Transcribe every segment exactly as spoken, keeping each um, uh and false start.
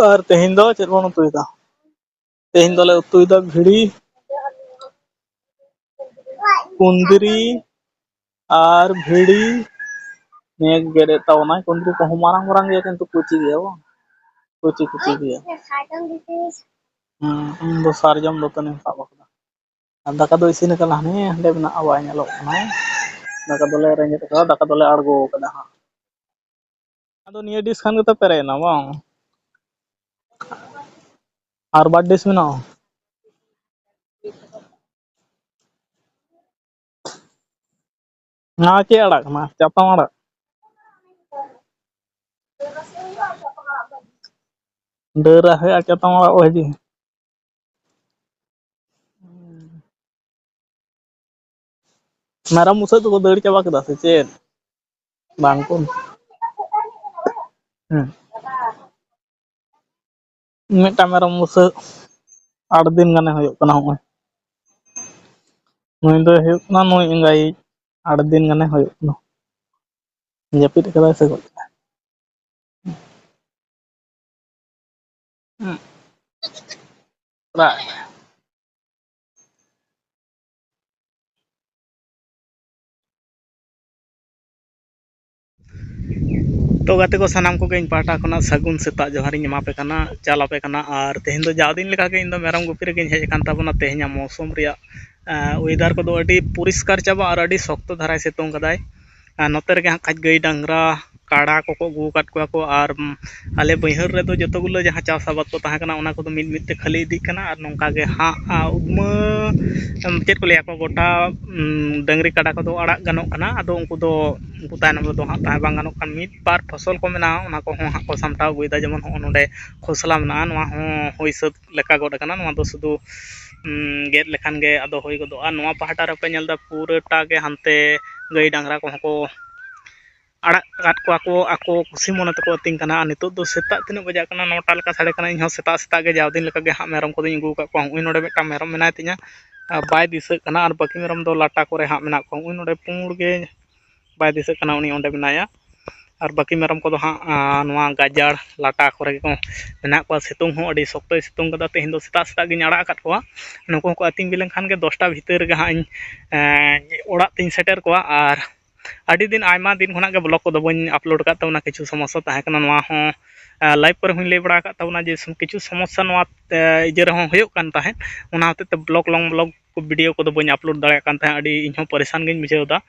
ᱟᱨ ᱛᱮᱦᱮᱧ ᱫᱚ ᱪᱮᱫ ᱵᱚᱱ ᱩᱛᱩᱭᱮᱫᱟ? ᱛᱮᱦᱮᱧ ᱫᱚᱞᱮ ᱩᱛᱩᱭᱮᱫᱟ ᱵᱷᱤᱲᱤ, ᱠᱩᱸᱫᱽᱨᱤ ᱟᱨ ᱵᱷᱤᱲᱤ᱾ ᱱᱤᱭᱟᱹ ᱜᱮ ᱜᱮᱫ ᱮᱫ ᱛᱟᱵᱚᱱᱟᱭ᱾ ᱠᱩᱸᱫᱽᱨᱤ ᱠᱚᱦᱚᱸ ᱢᱟᱨᱟᱝ ᱢᱟᱨᱟᱝ ᱜᱮᱭᱟ, ᱠᱤᱱᱛᱩ ᱠᱩᱪᱤ ᱜᱮᱭᱟ ᱵᱟᱝ? ᱠᱩᱪᱤ ᱠᱩᱪᱤ ᱜᱮᱭᱟ᱾ ᱦᱩᱸ, ᱤᱧ ᱫᱚ ᱥᱟᱨᱡᱚᱢ ᱫᱟᱹᱛᱟᱹᱱᱤᱧ ᱥᱟᱵ ᱟᱠᱟᱫᱟ᱾ ᱟᱨ ᱫᱟᱠᱟ ᱫᱚ ᱤᱥᱤᱱ ᱟᱠᱟᱱᱟ, ᱦᱟᱱᱮ ᱦᱟᱸᱰᱮ ᱢᱮᱱᱟᱜᱼᱟ, ᱵᱟᱭ ᱧᱮᱞᱚᱜ ᱠᱟᱱᱟ᱾ ᱫᱟᱠᱟ ᱫᱚᱞᱮ ᱨᱮᱸᱜᱮᱡ ᱟᱠᱟᱫᱟ, ᱫᱟᱠᱟ ᱫᱚᱞᱮ ᱟᱬᱜᱚ ᱟᱠᱟᱫᱟ ᱦᱟᱸᱜ᱾ ᱟᱫᱚ ᱱᱤᱭᱟᱹ ᱰᱤᱥ ᱠᱷᱟᱱ ᱜᱮᱛᱚ ᱯᱮᱨᱮᱡ ᱮᱱᱟ ᱵᱟᱝ? ᱟᱨ ᱵᱟᱨ ᱰᱤᱥ ᱢᱮᱱᱟᱜᱼᱟ? ᱱᱚᱣᱟ ᱪᱮᱫ ᱟᱲᱟᱜ ᱠᱟᱱᱟ? ᱪᱟᱛᱚᱢ ᱟᱲᱟᱜ᱾ ᱰᱟᱹᱨ ᱨᱟᱥᱮ ᱟᱨ ᱪᱟᱛᱚᱢ ᱟᱲᱟᱜ ᱵᱷᱟᱹᱡᱤ᱾ ᱢᱮᱨᱚᱢ ᱵᱩᱥᱟᱹᱜ ᱫᱚᱠᱚ ᱫᱟᱹᱲ ᱪᱟᱵᱟ ᱠᱮᱫᱟ ᱥᱮ ᱪᱮᱫ? ᱵᱟᱝ ᱠᱚ᱾ ᱦᱮᱸ᱾ ᱢᱤᱫᱴᱟᱝ ᱢᱮᱨᱚᱢ ᱵᱩᱥᱟᱹᱜ ᱟᱴ ᱫᱤᱱ ᱜᱟᱱᱮ ᱦᱩᱭᱩᱜ ᱠᱟᱱᱟ ᱦᱚᱸᱜᱼᱚᱭ᱾ ᱱᱩᱭ ᱫᱚᱭ ᱦᱩᱭᱩᱜ ᱠᱟᱱᱟ ᱱᱩᱭ ᱮᱸᱜᱟᱭᱤᱡ, ᱟᱴ ᱫᱤᱱ ᱜᱟᱱᱮ ᱦᱩᱭᱩᱜ ᱠᱟᱱᱟ᱾ ᱡᱟᱹᱯᱤᱫ ᱠᱟᱫᱟᱭ ᱥᱮ ᱜᱚᱡ ᱠᱟᱱᱟᱭ? ᱦᱩᱸ᱾ ᱨᱟᱜ᱾ ᱛᱚ ᱜᱟᱛᱮ ᱠᱚ, ᱥᱟᱱᱟᱢ ᱠᱚᱜᱮ ᱤᱧ ᱯᱟᱦᱴᱟ ᱠᱷᱚᱱᱟᱜ ᱥᱟᱹᱜᱩᱱ ᱥᱮᱛᱟᱜ ᱡᱚᱦᱟᱨᱤᱧ ᱮᱢᱟ ᱯᱮ ᱠᱟᱱᱟ, ᱪᱟᱞ ᱟᱯᱮ ᱠᱟᱱᱟ᱾ ᱟᱨ ᱛᱮᱦᱮᱧ ᱫᱚ ᱡᱟᱣ ᱫᱤᱱ ᱞᱮᱠᱟᱜᱮ ᱤᱧ ᱫᱚ ᱢᱮᱨᱚᱢ ᱜᱩᱯᱤ ᱨᱮᱜᱮᱧ ᱦᱮᱡ ᱟᱠᱟᱱ ᱛᱟᱵᱚᱱᱟ᱾ ᱛᱮᱦᱮᱧᱟᱜ ᱢᱳᱥᱩᱢ ᱨᱮᱭᱟᱜ, ᱟᱸ, ᱚᱭᱮᱫᱟᱨ ᱠᱚᱫᱚ ᱟᱹᱰᱤ ᱯᱚᱨᱤᱥᱠᱟᱨ ᱪᱟᱵᱟ ᱟᱨ ᱟᱹᱰᱤ ᱥᱚᱠᱛᱚ ᱫᱷᱟᱨᱟᱭ ᱥᱤᱛᱩᱝ ᱠᱟᱫᱟᱭ᱾ ᱟᱨ ᱱᱚᱛᱮ ᱨᱮᱜᱮ ᱦᱟᱸᱜ ᱠᱷᱟᱡ ᱜᱟᱹᱭ ᱰᱟᱝᱨᱟ ᱠᱟᱰᱟ ᱠᱚᱠᱚ ᱟᱹᱜᱩ ᱟᱠᱟᱫ ᱠᱚᱣᱟ ᱠᱚ᱾ ᱟᱨ, ᱩᱢ, ᱟᱞᱮ ᱵᱟᱹᱭᱦᱟᱹᱲ ᱨᱮᱫᱚ ᱡᱚᱛᱚ ᱜᱩᱞᱟᱹ ᱡᱟᱦᱟᱸ ᱪᱟᱥ ᱟᱵᱟᱫ ᱠᱚ ᱛᱟᱦᱮᱸ ᱠᱟᱱᱟ, ᱚᱱᱟ ᱠᱚᱫᱚ ᱢᱤᱫ ᱢᱤᱫ ᱛᱮ ᱠᱷᱟᱹᱞᱤ ᱤᱫᱤᱜ ᱠᱟᱱᱟ᱾ ᱟᱨ ᱱᱚᱝᱠᱟ ᱜᱮ ᱦᱟᱸᱜ, ᱟ, ᱩᱫᱽᱢᱟᱹ, ᱮᱢ, ᱪᱮᱫ ᱠᱚ ᱞᱟᱹᱭᱟ ᱠᱚ, ᱜᱚᱴᱟ, ᱩᱢ, ᱰᱟᱹᱝᱨᱤ ᱠᱟᱰᱟ ᱠᱚᱫᱚ ᱟᱲᱟᱜ ᱜᱟᱱᱚᱜ ᱠᱟᱱᱟ᱾ ᱟᱫᱚ ᱩᱱᱠᱩ ᱫᱚ, ᱩᱱᱠᱩ ᱛᱟᱭᱱᱚᱢ ᱨᱮᱫᱚ ᱦᱟᱸᱜ ᱛᱟᱦᱮᱸ ᱵᱟᱝ ᱜᱟᱱᱚᱜ ᱠᱟᱱᱟ᱾ ᱢᱤᱫ ᱵᱟᱨ ᱯᱷᱚᱥᱚᱞ ᱠᱚ ᱢᱮᱱᱟᱜᱼᱟ, ᱚᱱᱟ ᱠᱚᱦᱚᱸ ᱦᱟᱸᱜ ᱠᱚ ᱥᱟᱢᱴᱟᱣ ᱟᱹᱜᱩᱭᱮᱫᱟ᱾ ᱡᱮᱢᱚᱱ ᱦᱚᱸᱜᱼᱚ ᱱᱚᱰᱮ ᱠᱷᱚᱥᱞᱟ ᱢᱮᱱᱟᱜᱼᱟ, ᱱᱚᱣᱟ ᱦᱚᱸ ᱦᱩᱭ ᱥᱟᱹᱛ ᱞᱮᱠᱟ ᱜᱚᱫ ᱟᱠᱟᱱᱟ᱾ ᱱᱚᱣᱟ ᱫᱚ ᱥᱩᱫᱷᱩ, ᱩᱢ, ᱜᱮᱫ ᱞᱮᱠᱷᱟᱱ ᱜᱮ ᱟᱫᱚ ᱦᱩᱭ ᱜᱚᱫᱚᱜᱼᱟ᱾ ᱱᱚᱣᱟ ᱯᱟᱦᱴᱟ ᱨᱮᱯᱮ ᱧᱮᱞ ᱮᱫᱟ, ᱯᱩᱨᱟᱹᱴᱟ ᱜᱮ ᱦᱟᱱᱛᱮ ᱜᱟᱹᱭ ᱰᱟᱝᱨᱟ ᱠᱚᱦᱚᱸ ᱠᱚ ᱟᱲᱟᱜ ᱟᱠᱟᱫ ᱠᱚᱣᱟ ᱠᱚ, ᱟᱠᱚ ᱠᱩᱥᱤ ᱢᱚᱱᱮ ᱛᱮᱠᱚ ᱟᱹᱛᱤᱧ ᱠᱟᱱᱟ᱾ ᱟᱨ ᱱᱤᱛᱚᱜ ᱫᱚ ᱥᱮᱛᱟᱜ ᱛᱤᱱᱟᱹᱜ ᱵᱟᱡᱟᱜ ᱠᱟᱱᱟ? ᱱᱚᱴᱟ ᱞᱮᱠᱟ ᱥᱟᱰᱮ ᱠᱟᱱᱟ᱾ ᱤᱧ ᱦᱚᱸ ᱥᱮᱛᱟᱜ ᱥᱮᱛᱟᱜ ᱜᱮ ᱡᱟᱣ ᱫᱤᱱ ᱞᱮᱠᱟ ᱜᱮ ᱦᱟᱸᱜ ᱢᱮᱨᱚᱢ ᱠᱚᱫᱚᱧ ᱟᱹᱜᱩ ᱟᱠᱟᱫ ᱠᱚᱣᱟ᱾ ᱦᱚᱸᱜᱼᱚᱭ ᱱᱚᱰᱮ ᱢᱤᱫᱴᱟᱝ ᱢᱮᱨᱚᱢ ᱢᱮᱱᱟᱭ ᱛᱤᱧᱟ, ᱟᱨ ᱵᱟᱭ ᱫᱤᱥᱟᱹᱜ ᱠᱟᱱᱟ᱾ ᱟᱨ ᱵᱟᱹᱠᱤ ᱢᱮᱨᱚᱢ ᱫᱚ ᱞᱟᱴᱟ ᱠᱚᱨᱮ ᱦᱟᱸᱜ ᱢᱮᱱᱟᱜ ᱠᱚᱣᱟ᱾ ᱦᱚᱸᱜᱼᱚᱭ ᱱᱚᱰᱮ ᱯᱩᱸᱰ ᱜᱮ ᱵᱟᱭ ᱫᱤᱥᱟᱹᱜ ᱠᱟᱱᱟ, ᱩᱱᱤ ᱚᱸᱰᱮ ᱢᱮᱱᱟᱭᱟ᱾ ᱟᱨ ᱵᱟᱹᱠᱤ ᱢᱮᱨᱚᱢ ᱠᱚᱫᱚ ᱦᱟᱸᱜ, ᱟᱸ, ᱱᱚᱣᱟ ᱜᱟᱡᱟᱲ ᱞᱟᱴᱟ ᱠᱚᱨᱮ ᱜᱮᱠᱚ ᱢᱮᱱᱟᱜ ᱠᱚᱣᱟ᱾ ᱥᱤᱛᱩᱝ ᱦᱚᱸ ᱟᱹᱰᱤ ᱥᱚᱠᱛᱚᱭ ᱥᱤᱛᱩᱝ ᱠᱟᱫᱟ᱾ ᱛᱮᱦᱮᱧ ᱫᱚ ᱥᱮᱛᱟᱜ ᱥᱮᱛᱟᱜ ᱜᱤᱧ ᱟᱲᱟᱜ ᱟᱠᱟᱫ ᱠᱚᱣᱟ᱾ ᱱᱩᱠᱩ ᱦᱚᱸᱠᱚ ᱟᱹᱛᱤᱧ ᱵᱤ ᱞᱮᱱᱠᱷᱟᱱ ᱜᱮ ᱫᱚᱥᱴᱟ ᱵᱷᱤᱛᱤᱨ ᱨᱮᱜᱮ ᱦᱟᱸᱜ ᱤᱧ, ᱮᱸ, ᱚᱲᱟᱜ ᱛᱤᱧ ᱥᱮᱴᱮᱨ ᱠᱚᱣᱟ᱾ ᱟᱨ ᱟᱹᱰᱤ ᱫᱤᱱ, ᱟᱭᱢᱟ ᱫᱤᱱ ᱠᱷᱚᱱᱟᱜ ᱜᱮ vlog ᱠᱚᱫᱚ ᱵᱟᱹᱧ upload ᱟᱠᱟᱫ ᱛᱟᱵᱚᱱᱟ, ᱠᱤᱪᱷᱩ ᱥᱚᱢᱚᱥᱥᱟ ᱛᱟᱦᱮᱸ ᱠᱟᱱᱟ᱾ ᱱᱚᱣᱟ ᱦᱚᱸ, ᱮᱸ, live ᱠᱚᱨᱮ ᱦᱚᱸᱧ ᱞᱟᱹᱭ ᱵᱟᱲᱟ ᱟᱠᱟᱫ ᱛᱟᱵᱚᱱᱟ ᱡᱮ ᱥᱩ-, ᱠᱤᱪᱷᱩ ᱥᱚᱢᱚᱥᱥᱟ ᱱᱚᱣᱟ, ᱮᱸ, ᱤᱭᱟᱹ ᱨᱮᱦᱚᱸ ᱦᱩᱭᱩᱜ ᱠᱟᱱ ᱛᱟᱦᱮᱸᱫ᱾ ᱚᱱᱟ ᱦᱚᱛᱮᱡ ᱛᱮ vlog, long vlog video ᱠᱚᱫᱚ ᱵᱟᱹᱧ upload ᱫᱟᱲᱮᱭᱟᱜ ᱠᱟᱱ ᱛᱟᱦᱮᱸᱫ᱾ ᱟᱹᱰᱤ ᱤᱧ ᱦᱚᱸ ᱯᱟᱨᱤᱥᱟᱱ ᱜᱤᱧ ᱵᱩᱡᱷᱟᱹᱣ ᱮᱫᱟ᱾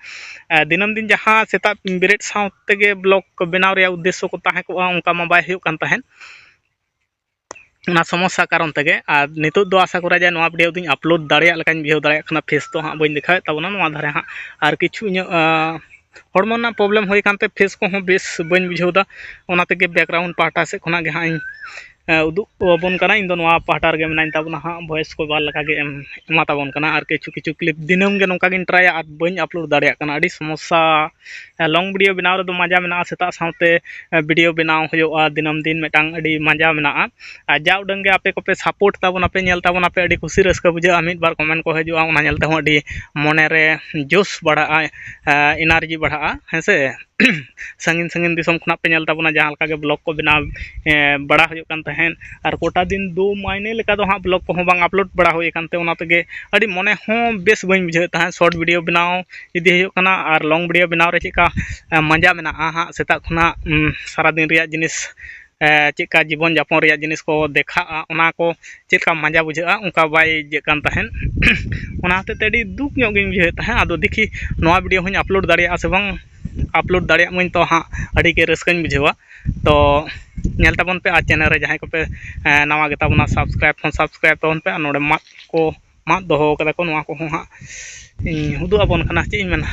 ᱮᱸ, ᱫᱤᱱᱟᱹᱢ ᱫᱤᱱ ᱡᱟᱦᱟᱸ ᱥᱮᱛᱟᱜ ᱵᱮᱨᱮᱫ ᱥᱟᱶ ᱛᱮᱜᱮ vlog ᱠᱚ ᱵᱮᱱᱟᱣ ᱨᱮᱭᱟᱜ ᱩᱫᱽᱫᱮᱥᱥᱚ ᱠᱚ ᱛᱟᱦᱮᱸ ᱠᱚᱜᱼᱟ, ᱚᱱᱠᱟ ᱢᱟ ᱵᱟᱭ ᱦᱩᱭᱩᱜ ᱠᱟᱱ ᱛᱟᱦᱮᱸᱫ᱾ ᱚᱱᱟ ᱥᱚᱢᱚᱥᱥᱟ ᱠᱟᱨᱚᱱ ᱛᱮᱜᱮ᱾ ᱟᱨ ᱱᱤᱛᱚᱜ ᱫᱚ ᱟᱥᱟ ᱠᱚᱨᱟ ᱡᱮ ᱱᱚᱣᱟ video ᱫᱚᱧ upload ᱫᱟᱲᱮᱭᱟᱜ ᱞᱮᱠᱟᱧ ᱵᱩᱡᱷᱟᱹᱣ ᱫᱟᱲᱮᱭᱟᱜ ᱠᱟᱱᱟ᱾ Face ᱫᱚ ᱦᱟᱸᱜ ᱵᱟᱹᱧ ᱫᱮᱠᱷᱟᱣᱮᱫ ᱛᱟᱵᱚᱱᱟ ᱱᱚᱣᱟ ᱫᱷᱟᱨᱮ ᱦᱟᱸᱜ, ᱟᱨ ᱠᱤᱪᱷᱩ ᱤᱧᱟᱹᱜ, ᱟᱸ, ᱦᱚᱲᱢᱚ ᱨᱮᱱᱟᱜ problem ᱦᱩᱭ ᱟᱠᱟᱱᱛᱮ face ᱠᱚᱦᱚᱸ ᱵᱮᱥ ᱵᱟᱹᱧ ᱵᱩᱡᱷᱟᱹᱣ ᱮᱫᱟ᱾ ᱚᱱᱟ ᱛᱮᱜᱮ background ᱯᱟᱦᱴᱟ ᱥᱮᱫ ᱠᱷᱚᱱᱟᱜ ᱜᱮ ᱦᱟᱸᱜ ᱤᱧ, ᱟᱸ, ᱩᱫᱩᱜ ᱟᱵᱚᱱ ᱠᱟᱱᱟ᱾ ᱤᱧ ᱫᱚ ᱱᱚᱣᱟ ᱯᱟᱦᱴᱟ ᱨᱮᱜᱮ ᱢᱮᱱᱟᱹᱧ ᱛᱟᱵᱚᱱᱟ ᱦᱟᱸᱜ, voice cover ᱞᱮᱠᱟᱜᱮ ᱮᱢ ᱮᱢᱟ ᱛᱟᱵᱚᱱ ᱠᱟᱱᱟ᱾ ᱟᱨ ᱠᱤᱪᱷᱩ ᱠᱤᱪᱷᱩ clip ᱫᱤᱱᱟᱹᱢ ᱜᱮ ᱱᱚᱝᱠᱟ ᱜᱤᱧ ᱴᱨᱟᱭᱟ ᱟᱨ ᱵᱟᱹᱧ upload ᱫᱟᱲᱮᱭᱟᱜ ᱠᱟᱱᱟ, ᱟᱹᱰᱤ ᱥᱚᱢᱚᱥᱥᱟ᱾ ᱦᱮᱸ, long video ᱵᱮᱱᱟᱣ ᱨᱮᱫᱚ ᱢᱟᱡᱟ ᱢᱮᱱᱟᱜᱼᱟ, ᱥᱮᱛᱟᱜ ᱥᱟᱶᱛᱮ, ᱮ, video ᱵᱮᱱᱟᱣ ᱦᱩᱭᱩᱜᱼᱟ, ᱫᱤᱱᱟᱹᱢ ᱫᱤᱱ ᱢᱤᱫᱴᱟᱝ ᱟᱹᱰᱤ ᱢᱟᱡᱟ ᱢᱮᱱᱟᱜᱼᱟ᱾ ᱟᱨ ᱡᱟ ᱩᱰᱟᱹᱝ ᱜᱮ ᱟᱯᱮ ᱠᱚᱯᱮ support ᱛᱟᱵᱚᱱᱟ ᱯᱮ, ᱧᱮᱞ ᱛᱟᱵᱚᱱᱟ ᱯᱮ, ᱟᱹᱰᱤ ᱠᱩᱥᱤ ᱨᱟᱹᱥᱠᱟᱹ ᱵᱩᱡᱷᱟᱹᱜᱼᱟ᱾ ᱢᱤᱫ ᱵᱟᱨ comment ᱠᱚ ᱦᱤᱡᱩᱜᱼᱟ, ᱚᱱᱟ ᱧᱮᱞ ᱛᱮᱦᱚᱸ ᱟᱹᱰᱤ ᱢᱚᱱᱮ ᱨᱮ ᱡᱳᱥ ᱵᱟᱲᱦᱟᱜᱼᱟ, ᱮ, energy ᱵᱟᱲᱦᱟᱜᱼᱟ, ᱦᱮᱸ ᱥᱮ᱾ ᱥᱟᱺᱜᱤᱧ ᱥᱟᱺᱜᱤᱧ ᱫᱤᱥᱚᱢ ᱠᱷᱚᱱᱟᱜ ᱯᱮ ᱧᱮᱞ ᱛᱟᱵᱚᱱᱟ, ᱡᱟᱦᱟᱸ ᱞᱮᱠᱟ ᱜᱮ vlog ᱠᱚ ᱵᱮᱱᱟᱣ, ᱮ, ᱵᱟᱲᱟ ᱦᱩᱭᱩᱜ ᱠᱟᱱ ᱛᱟᱦᱮᱸᱫ᱾ ᱟᱨ ᱠᱚᱴᱟ ᱫᱤᱱ ᱫᱩ ᱢᱟᱭᱱᱮ ᱞᱮᱠᱟ ᱫᱚ ᱦᱟᱸᱜ vlog ᱠᱚᱦᱚᱸ ᱵᱟᱝ upload ᱵᱟᱲᱟ ᱦᱩᱭ ᱟᱠᱟᱱ ᱛᱮ, ᱚᱱᱟ ᱛᱮᱜᱮ ᱟᱹᱰᱤ ᱢᱚᱱᱮ ᱦᱚᱸ ᱵᱮᱥ ᱵᱟᱹᱧ ᱵᱩᱡᱷᱟᱹᱣᱮᱫ ᱛᱟᱦᱮᱸᱫ᱾ Short video ᱵᱮᱱᱟᱣ ᱤᱫᱤ ᱦᱩᱭᱩᱜ ᱠᱟᱱᱟ, ᱟᱨ long video ᱵᱮᱱᱟᱣ ᱨᱮ ᱪᱮᱫᱠᱟ, ᱮ, ᱢᱟᱡᱟ ᱢᱮᱱᱟᱜᱼᱟ ᱦᱟᱸᱜ, ᱥᱮᱛᱟᱜ ᱠᱷᱚᱱᱟᱜ, ᱩᱢ, ᱥᱟᱨᱟᱫᱤᱱ ᱨᱮᱭᱟᱜ ᱡᱤᱱᱤᱥ, ᱮ, ᱪᱮᱫᱠᱟ ᱡᱤᱵᱚᱱ ᱡᱟᱯᱚᱱ ᱨᱮᱭᱟᱜ ᱡᱤᱱᱤᱥ ᱠᱚ ᱫᱮᱠᱷᱟᱜᱼᱟ, ᱚᱱᱟ ᱠᱚ ᱪᱮᱫᱠᱟ ᱢᱟᱡᱟ ᱵᱩᱡᱷᱟᱹᱜᱼᱟ, ᱚᱱᱠᱟ ᱵᱟᱭ ᱤᱭᱟᱹᱜ ᱠᱟᱱ ᱛᱟᱦᱮᱸᱫ᱾ ᱚᱱᱟ ᱦᱚᱛᱮᱡ ᱛᱮ ᱟᱹᱰᱤ ᱫᱩᱠ ᱧᱚᱜ ᱜᱤᱧ ᱵᱩᱡᱷᱟᱹᱣᱮᱫ ᱛᱟᱦᱮᱸᱫ᱾ ᱟᱫᱚ ᱫᱮᱠᱷᱤ ᱱᱚᱣᱟ video ᱦᱚᱸᱧ upload ᱫᱟᱲᱮᱭᱟᱜᱼᱟ ᱥᱮ ᱵᱟᱝ, upload ᱫᱟᱲᱮᱭᱟᱜ ᱢᱟᱹᱧ ᱛᱚ ᱦᱟᱸᱜ ᱟᱹᱰᱤ ᱜᱮ ᱨᱟᱹᱥᱠᱟᱹᱧ ᱵᱩᱡᱷᱟᱹᱣᱟ᱾ ᱛᱚ ᱧᱮᱞ ᱛᱟᱵᱚᱱ ᱯᱮ, ᱟᱨ channel ᱨᱮ ᱡᱟᱦᱟᱸᱭ ᱠᱚᱯᱮ, ᱮ, ᱱᱟᱣᱟ ᱜᱮᱛᱟ ᱵᱚᱱᱟ, subscribe ᱦᱚᱸ subscribe ᱛᱟᱵᱚᱱ ᱯᱮ᱾ ᱟᱨ ᱱᱚᱰᱮ ᱢᱟᱫ ᱠᱚ ᱢᱟᱫ ᱫᱚᱦᱚ ᱠᱟᱫᱟ ᱠᱚ, ᱱᱚᱣᱟ ᱠᱚᱦᱚᱸ ᱦᱟᱸᱜ ᱤᱧ ᱩᱫᱩᱜ ᱟᱵᱚᱱ ᱠᱟᱱᱟ, ᱪᱮᱫ ᱤᱧ ᱢᱮᱱᱟ,